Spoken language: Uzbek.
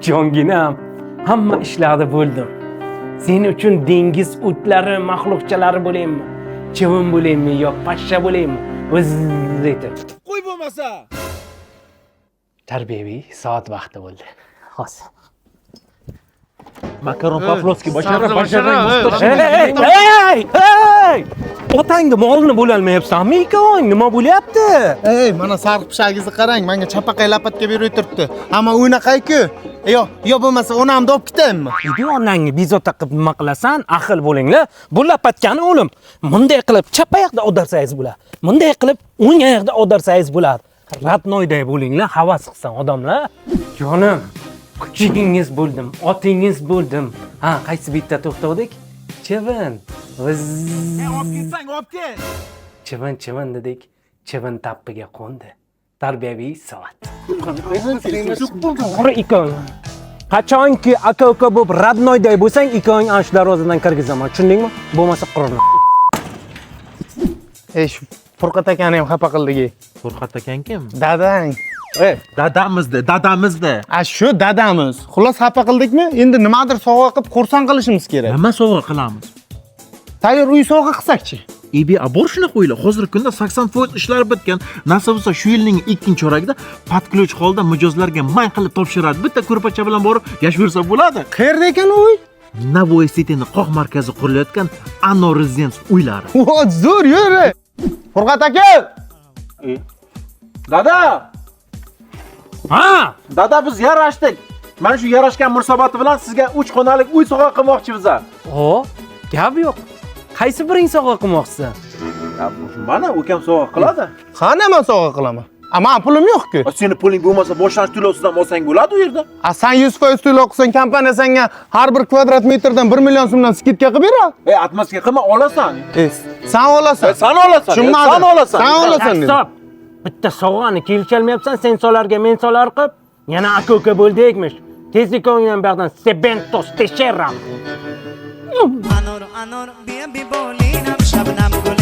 Jonginam, hamma ishlarni bo'ldim. Sen uchun dengiz o'tlari, maxluqchalari bo'laymi? Chivin bo'laymi yo pashsha bo'laymi? O'z etib. Qo'y bo'lmasa. Tarbiyaviy soat vaqti bo'ldi. Hozir. Makaron Pavlovskiy bashara bashara. Hey, hey, hey! Otangni molini bo'lolmayapsanmi ikkoving? Nima bo'lyapti? Ey, mana sariq pishagingizni qarang, menga chapaqay lapatga berib o'tiribdi. Hamma o'ynaqay-ku. Yo, yo bo'lmasa onamni olib ketaymi? Uyda onangni bezovta qilib nima qilasan? Ahil bo'linglar. Bu lapatkani o'lim. Bunday qilib chap oyoqda o'darsangiz bo'ladi. Bunday qilib o'ng oyoqda o'darsangiz bo'ladi. Родной day bo'linglar, havas qilsin odamlar. Jonim, kuchugingiz bo'ldim, otingiz bo'ldim. Ha, qaysi bitta to'xtovdik? Chivin. Viz. Olib ketsang, olib ket. Chivin, chivin dedik. Chivin tappiga qo'ndi. Tarbiyaviy soat. To'g'ri ikkoving. Qachonki aka-uka bo'lib родной day bo'lsang, ikkoving ana shu darvozadan kirgizaman. Tushundingmi? Bo'lmasa qurni. Ey, shu Furqat akani ham xafa qildik. Ey. Furqat akang kim? Dadang. Ey, Dadamizda, dadamizda. a shu dadamiz. Xullas xafa qildikmi? Endi nimadir sovg'a qilib xursand qilishimiz kerak. Nima sovg'a qilamiz? Tayyor uy sovg'a qilsakchi? Ebi, bor shunaqa uylar. Hozirgi kunda 80% ishlar bitgan. Nasib bo'lsa shu yilning ikkinchi choragida под ключ holda mijozlarga mang qilib topshiradi. Bitta ko'rpacha bilan borib yashaversa bo'ladi. Qayerda ekan u uy? Navoiy Cityni qoq markazi qurilayotgan Anno Residence uylari. Vo, zo'r yur. Furqat aka! Dada, Ha! dada biz yarashdik. Mana shu yarashgan munosabati bilan sizga 3 xonalik uy sovg'a qilmoqchimiz. O, gap yo'q. Qaysi biring sovg'a qilmoqchisan? Mana ukam sovg'a qiladi. Qani men sovg'a qilaman? A, men pulim yo'q-ku. Seni puling bo'lmasa boshlanish to'lovsiz ham olsang bo'ladi u yerda. A sen 100% to'lov qilsang, kompaniya senga har bir kvadrat metrdan 1 million so'mdan скидка qilib beradi. Ey, отмазка qilma, olasan. E, sen olasan. Sen olasan. Tushunmadim. Sen olasan. Sen olasan dedim. Stop. Bitta sovg'ani kelisholmayapsan, sen solarga men solar qilib, yana aka-uka bo'ldikmish. Tez ikkovingdan bu yoqdan sebentos tesheram. Anor anor bibi বলিলাম শবনম।